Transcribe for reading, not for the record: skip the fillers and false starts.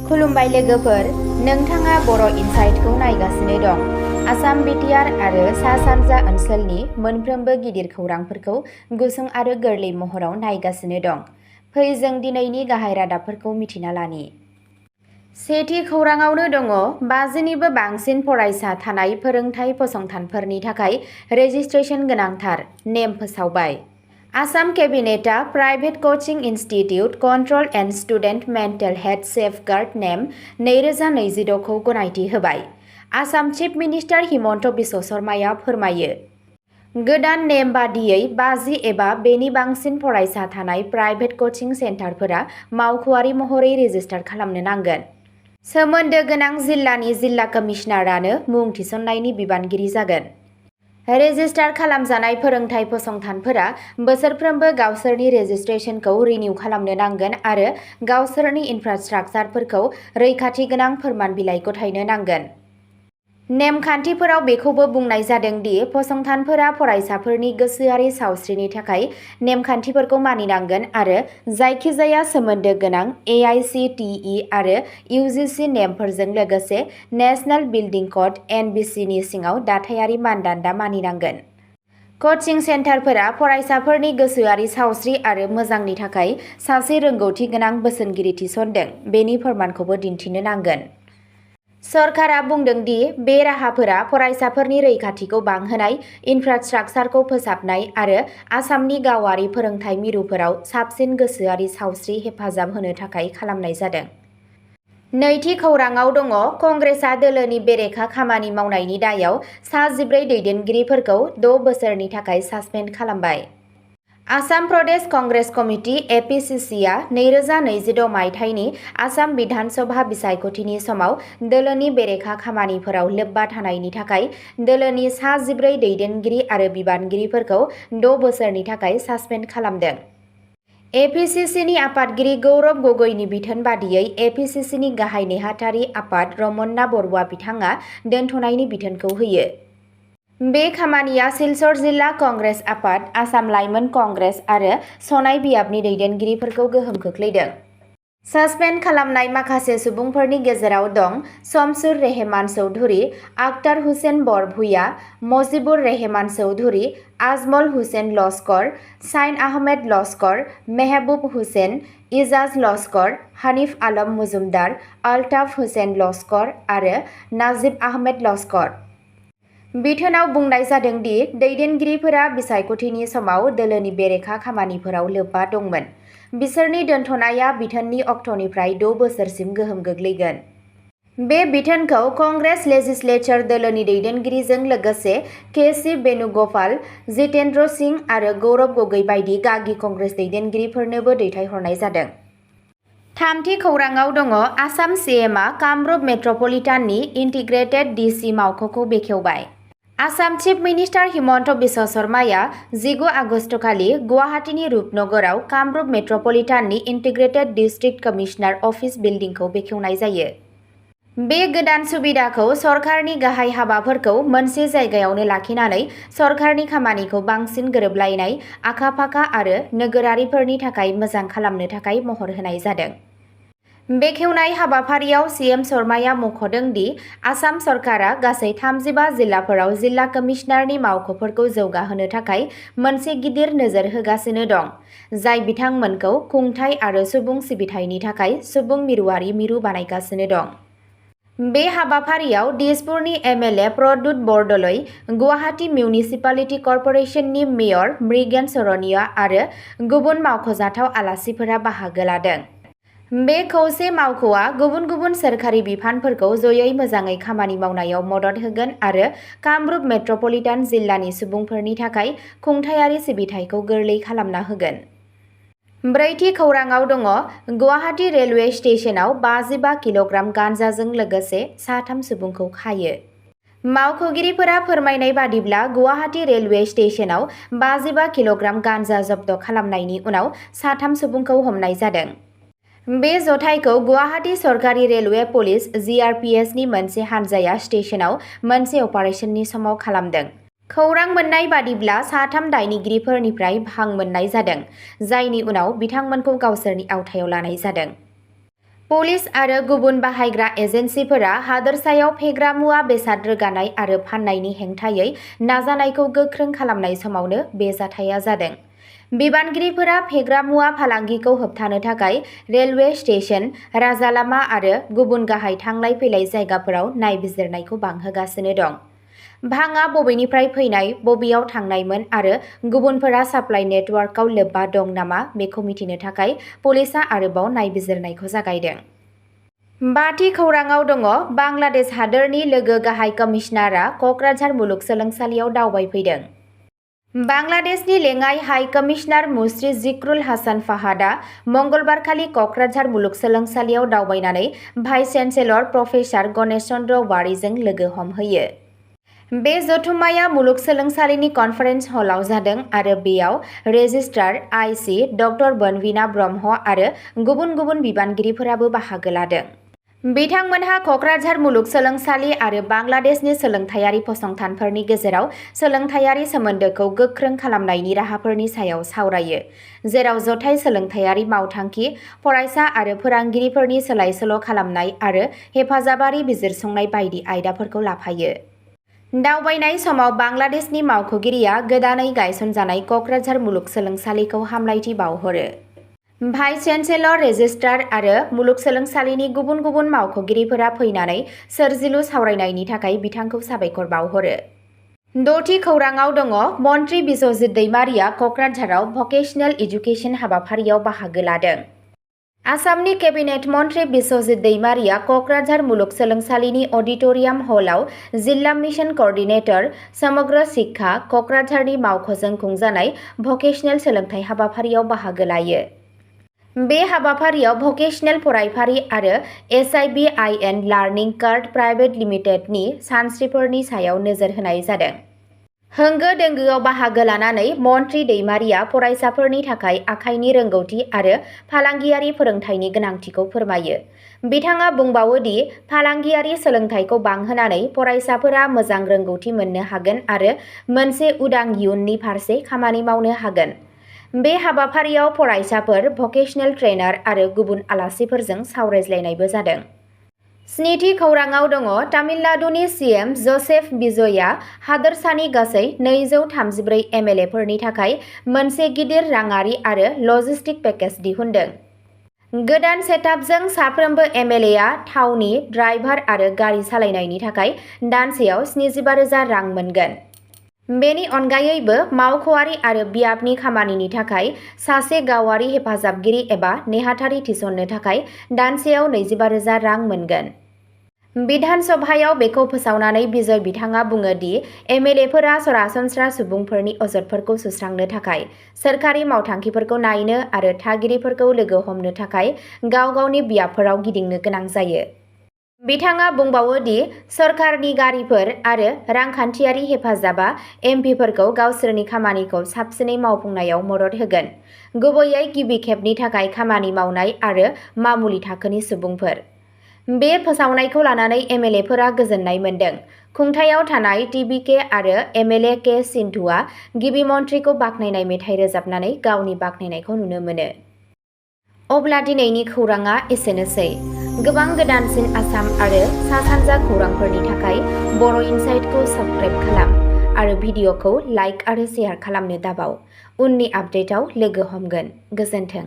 खुलुमबाय लोगोफोर, नोंथाङा बर' इनसाइटखौ नायगासिनो दं। आसाम बिटिआर आरो सा-सानजा ओनसोलनि मोनफ्रोमबो गिदिर खौरांफोरखौ गुसुं आरो गोरलै महराव नायगासिनो दं। फै जों दिनैनि गाहाय रादाबफोरखौ मिथिना लानि। सेथि खौराङावनो दङ, 50निबो बांसिन फरायसा थानाय फोरोंथाय फसंथानफोरनि थाखाय रेजिस्ट्रेशन गोनांथार, नेम फोसावबाय। आसाम केबिनेटआ प्राइभेट कचिं institute control and student mental health safeguard नेम 2026 खौ गनायथि होबाय। आसाम चिफ मिनिस्टार हिमन्त बिश्व शर्माया फोरमायो। गोदान नेम बादियै 50 एबा बेनि बांसिन फरायसा थानाय प्राइभेट कचिं सेन्टारफोरा मावख'आरि महरै रेजिस्टार खालामनो नांगोन। सोमोन्दो गोनां जिल्लानि जिल्ला कमिशनारानो मुं थिसननायनि बिबानगिरि जागोन। रेजिस्टार खालामजानाय फोरोंथाय फसंथानफोरा बोसोरफ्रोमबो गावसोरनि रेजिस्ट्रेशनखौ रिनिउ खालामनो नांगोन आरो गावसोरनि इनफ्रास्ट्राक्चारफोरखौ रैखाथि गोनां फोरमान बिलाइ गथायनो नांगोन। नेमखान्थिफोराव बेखौबो बुंनाय जादों दि फसंथानफोरा फरायसाफोरनि गोसोआरि सावस्रिनि थाखाय नेमखान्थिफोरखौ मानिनांगोन आरो जायखिजाया सोमोन्दो गोनां AICTE आरो UGC नेमफोरजों लोगोसे नेशनेल बिल्डिं कड (NBC) नि सिङाव दाथायारि मानदान्दा मानिनांगोन। कचिं सेन्टारफोरा फरायसाफोरनि गोसोआरि सावस्रि आरो मोजांनि थाखाय सासे रोंगौथि गोनां बोसोनगिरि थिसनदों बेनि फोरमानखौबो दिन्थिनो नांगोन। सरकारा बुंदों दि बे राहाफोरा फरायसाफोरनि रैखाथिखौ बांहोनाय, इनफ्रास्ट्राक्चारखौ फोसाबनाय आरो आसामनि गावारि फोरोंथाय मिरुफोराव साबसिन गोसोआरि सावस्रि हेफाजाब होनो थाखाय खालामनाय जादों। नैथि खौराङाव दङ, कंग्रेसआ दोलोनि बेरेखा खामानि मावनायनि दायाव सा 14 दैदेनगिरिफोरखौ 6 बोसोरनि थाखाय सासपेन्ड खालामबाय। आसाम प्रदेश कंग्रेस कमिटि (APCC) आ 2026 मायथाइनि आसाम बिधान सभा बिसायख'थिनि समाव दोलोनि बेरेखा खामानिफोराव लोब्बा थानायनि थाखाय दोलोनि सा 14 दैदेनगिरि आरो बिबानगिरिफोरखौ 6 बोसोरनि थाखाय सासपेन्ड खालामदों। APCC नि आफादगिरि गौरब गगৈनि बिथोन बादियै APCC नि गाहाय नेहाथारि आफाद रमन्ना बरुवा बिथाङा दोनथ'नायनि बिथोनखौ होयो। बे खामानिया सिलचर जिल्ला कंग्रेस आफाद, आसाम लाइमोन कंग्रेस आरो सनाय बियाबनि दैदेनगिरिफोरखौ गोहोम खोख्लैदों। सासपेन्ड खालामनाय माखासे सुबुंफोरनि गेजेराव दं शमसुर रेहमान चौधुरी, आख्तार हुसैन बरभुइया, मजिबुर रेहमान चौधुरी, आजमल हुसैन लस्कर, शाइन आहमेद लस्कर, मेहबूब हुसैन, इजाज लस्कर, हानिफ आलम मुजुमदार, अल्ताफ हुसैन लस्कर आरो नाजिब आहमेद लस्कर। बिथोनाव बुंनाय जादों दि दैदेनगिरिफोरा बिसायख'थिनि समाव दोलोनि बेरेखा खामानिफोराव लोब्बा दंमोन। बिसोरनि दोनथ'नाया बिथोननि अक्ट'निफ्राय 6 बोसोरसिम गोहोम गोग्लैगोन। बे बिथोनखौ कंग्रेस लेजिस्लेचर दोलोनि दैदेनगिरिजों लोगोसे के.सी. वेणुगोपाल, जितेन्द्र सिंह आरो गौरब गगৈ बायदि गागि कंग्रेस दैदेनगिरिफोरनोबो दैथायहरनाय जादों। थामथि खौराङाव दङ, आसाम CMआ कामरुप मेट्र'पलिटाननि इन्टिग्रेटेड DC मावख'खौ बेखेवबाय। आसाम चिफ मिनिस्टार हिमन्त बिश्व शर्माया 19 आगस्तखालि गुवाहाटीनि रुपनगराव कामरुप मेट्र'पलिटाननि इन्टिग्रेटेड डिस्ट्रिक्ट कमिशनार अफिस बिल्डिंखौ बेखेवनाय जायो। बे गोदान सुबिदाखौ सरकारनि गाहाय हाबाफोरखौ मोनसे जायगायावनो लाखिनानै सरकारनि खामानिखौ बांसिन गोरोबलायनाय, आखा-फाखा आरो नोगोरारिफोरनि थाखाय मोजां खालामनो थाखाय महर होनाय जादों। बेखेवनाय हाबाफारियाव CM शर्माया मख'दों दि आसाम सरकारा गासै 35 जिल्लाफोराव जिल्ला कमिशनारनि मावख'फोरखौ जौगाहोनो थाखाय मोनसे गिदिर नोजोर होगासिनो दं, जाय बिथांमोनखौ खुंथाय आरो सुबुं सिबिथायनि थाखाय सुबुं मिरुआरि मिरु बानायगासिनो दं। बे हाबाफारियाव दिसपुरनि MLA प्रद्युत बरदलै, गुवाहाटी मिउनिसिपालिटि कर्प'रेसननि मेयर मृगेन शरणीय आरो गुबुन मावख'जाथाव आलासिफोरा बाहागो लादों। बे खौसे मावख'आ गुबुन गुबुन सोरखारि बिफानफोरखौ जयै मोजाङै खामानि मावनायाव मदद होगोन आरो कामरुप मेट्र'पलिटान जिल्लानि सुबुंफोरनि थाखाय खुंथायारि सिबिथायखौ गोरलै खालामना होगोन। ब्रैथि खौराङाव दङ, गुवाहाटी रेलवे स्टेशनाव 55 किल'ग्राम गान्जाजों लोगोसे 3 सुबुंखौ खायो। मावख'गिरिफोरा फोरमायनाय बादिब्ला गुवाहाटी रेलवे स्टेशनाव 55 किल'ग्राम गान्जा जब्द खालामनायनि उनाव 3 सुबुंखौ हमनाय जादों। बे जथायखौ गुवाहाटी सरकारि रेलवे पुलिस (GRPS) नि मोनसे हानजाया स्टेशनाव मोनसे अपारेशननि समाव खालामदों। खौरां मोन्नाय बादिब्ला 3 दायनिगिरिफोरनिफ्राय भां मोन्नाय जादों, जायनि उनाव बिथांमोनखौ गावसोरनि आवथायाव लानाय जादों। पुलिस आरो गुबुन बाहायग्रा एजेन्सिफोरा हादोरसायाव फेग्रा मुवा बेसाद रोगानाय आरो फाननायनि हेंथायै नाजानायखौ गोख्रों खालामनाय समावनो बे जाथाया जादों। बिबानगिरिफोरा फेग्रा मुवा फालांगिखौ होबथानो थाखाय रेलवे स्टेशन, राजालामा आरो गुबुन गाहाय थांलाय फैलाय जायगाफोराव नायबिजिरनायखौ बांहोगासिनो दं। भांआ बबेनिफ्राय फैनाय, बबेयाव थांनायमोन आरो गुबुनफोरा साप्लाइ नेटवार्कआव लोब्बा दं नामा बेखौ मिथिनो थाखाय पुलिसआ आरोबाव नायबिजिरनायखौ जागायदों। बाथि खौराङाव दङ बांलादेश हादोरनि लोगो गाहाय कमिशनारआ क'क्राझार मुलुगसोलोंसालियाव दावबायफैदों। बांलादेशनि लेङाइ हाइ कमिशनार मुश्री जिक्रुल हासान फाहादआ मंगलबारखालि क'क्राझार मुलुगसोलोंसालियाव दावबायनानै vice chancellor professor Ganesh Chandra वारिजों लोगो हमहैयो। बे जथुम्माया मुलुगसोलोंसालिनि कनफारेन्स हलाव जादों आरो बेयाव रेजिस्ट्रार आइ.सि. डक्टर बनविना ब्रह्म आरो गुबुन गुबुन बिबानगिरिफोराबो बाहागो लादों। बिथांमोनहा क'क्राझार मुलुगसोलोंसालि आरो बांलादेशनि सोलोंथायारि फसंथानफोरनि गेजेराव सोलोंथायारि सोमोन्दोखौ गोख्रों खालामनायनि राहाफोरनि सायाव सावरायो, जेराव जथाय सोलोंथायारि मावथांखि, फरायसा आरो फोरोंगिरिफोरनि सोलाय-सोल' खालामनाय आरो हेफाजाबारि बिजिरसंनाय बायदि आयदाफोरखौ लाफायो। दावबायनाय समाव बांलादेशनि मावख'गिरिया गोदानै गायसनजानाय क'क्राझार मुलुगसोलोंसालिखौ हामलायथि बावहरो। भाइस चेन्सेलर, रेजिस्ट्रार आरो मुलुगसोलोंसालिनि गुबुन गुबुन मावख'गिरिफोरा फैनानै सोरजिलु सावरायनायनि थाखाय बिथांखौ साबायखर बावहरो। द'थि खौराङाव दङ मन्त्रि बिस्वजित दैमारिया क'क्राझाराव भकेशनेल एजुकेशन हाबाफारियाव बाहागो लादों। आसामनि केबिनेट मन्त्रि बिस्वजित दैमारिया क'क्राझार मुलुगसोलोंसालिनि अडिट'रियाम हलआव जिल्ला मिशन क'अर्डिनेटर समग्र शिक्षा क'क्राझारनि मावख'जों खुंजानाय भकेशनेल सोलोंथाइ हाबाफारियाव बाहागो लायो। बे हाबाफारियाव भकेशनेल फरायफारि आरो SIBIN लार्निं कार्ड प्राइभेट लिमिटेडनि सानस्रिफोरनि सायाव नोजोर होनाय जादों। होंगो-दोंगोआव बाहागो लानानै मन्त्रि दैमारिया फरायसाफोरनि थाखाय आखाइनि रोंगौथि आरो फालांगियारि फोरोंथायनि गोनांथिखौ फोरमायो। बिथाङा बुंबावो दि फालांगियारि सोलोंथायखौ बांहोनानै फरायसाफोरा मोजां रोंगौथि मोननो हागोन आरो मोनसे उदां इयुननि फारसे खामानि मावनो हागोन। बे हाबाफारियाव फरायसाफोर, भकेशनेल ट्रेनार आरो गुबुन आलासिफोरजों सावरायज्लायनायबो जादों। स्निथि खौराङाव दङ तामिलनाडुनि CM जसेफ बिजयआ हादोरसानि गासै 234 MLA-फोरनि थाखाय मोनसे गिदिर राङारि आरो लजिस्टिक पेकेज दिहुनदों। गोदान सेटआपजों साफ्रोमबो MLA-आ थावनि, ड्राइभार आरो गारि सालायनायनि थाखाय दानसेयाव 75,000 रां मोनगोन। बेनि अनगायैबो मावख'आरि आरो बियाबनि खामानिनि थाखाय सासे गावारि हेफाजाबगिरि एबा नेहाथारि थिसननो थाखाय दानसेयाव 25,000 रां मोनगोन। बिधान सभायाव बेखौ फोसावनानै बिजय बिथाङा बुङो दि MLA-फोरा सरासनस्रा सुबुंफोरनि अजदफोरखौ सुस्रांनो थाखाय, सोरखारि मावथांखिफोरखौ नायनो आरो थागिरिफोरखौ लोगो हमनो थाखाय गाव-गावनि बियाबफोराव गिदिंनो गोनां जायो। बिथाङा बुंबावो दि सरकारनि गारिफोर आरो रांखान्थियारि हेफाजाबा MP-फोरखौ गावसोरनि खामानिखौ साबसिनै मावफुंनायाव मदद होगोन, गुबैयै गिबि खेबनि थाखाय खामानि मावनाय आरो मामुलि थाखोनि सुबुंफोर। बे फोसावनायखौ लानानै MLA-फोरा गोजोननाय मोन्दों। खुंथायाव थानाय TVK आरो MLA के सिन्धुआ गिबि मन्थ्रिखौ बाख्नायनाय मेथाइ रोजाबनानै गावनि बाख्नायनायखौ नुनो मोनो। अब्ला दिनैनि खौराङा एसेनोसै। गोबां गोदानसिन आसाम आरो सा-सानजा खौरांफोरनि थाखाय बर' इनसाइटखौ साबस्क्राइब खालाम आरो भिडिअखौ लाइक आरो शेयार खालामनो दाबाव। उननि आपडेटआव लोगो हमगोन। गोजोन्थों।